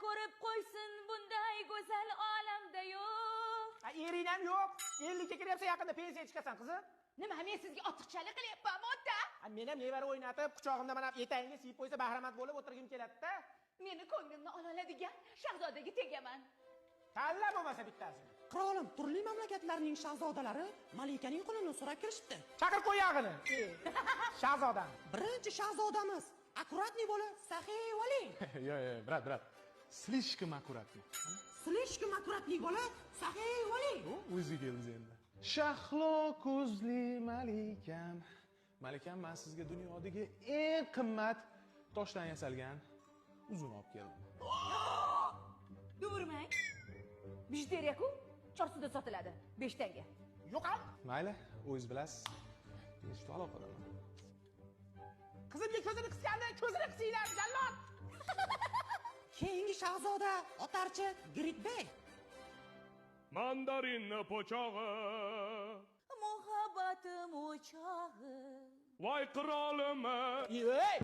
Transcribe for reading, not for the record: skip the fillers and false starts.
Ko'rib qo'ysin, bunday go'zal olamda yo'q. Ha, ering ham yo'q. 50 ga kiryapsan, yaqinda pensiyaga chiqasan, qizim. Nima, men sizga ortiqchalik qilyapmanmi, ota? Ha, men ham nevara o'ynatib, quchog'imda mana etagingga siyib qo'ysa, bahramand bo'lib o'tirgim keladi-da. Meni ko'nglimni ola oladigan shahzodaga tegaman. Tanla bo'lmasa bittasini. Qirolim, turli mamlakatlarning shahzodalari malikaning qo'lini so'rab kirishibdi. Chaqir qo'y yog'ini. Shahzodam. Birinchi shahzodamiz аккуратный bola Saxiy Vali. Yo'q, yo'q, брат, брат. Слишком аккуратный. Слишком аккуратный bola Saxiy Vali. O'zi keldi endi. Shahlo ko'zli malikam. Malikam, men sizga dunyodagi eng qimmat toshdan yasalgan uzun olib keldim. Duvurmang. Bijuteriya-ku Chorsuda sotiladi. 5 tanga. Yo'qol. Mayli, o'zingiz bilasiz. Men shu aloqadaman. Qizimga ko'zini qisganda ko'zini qisinglar, jallod. Keyingi shahzoda otarchi Gritbey. Mandarinni po'chog'i. Muhabbatim o'chog'i. Voy qirolim. Ey!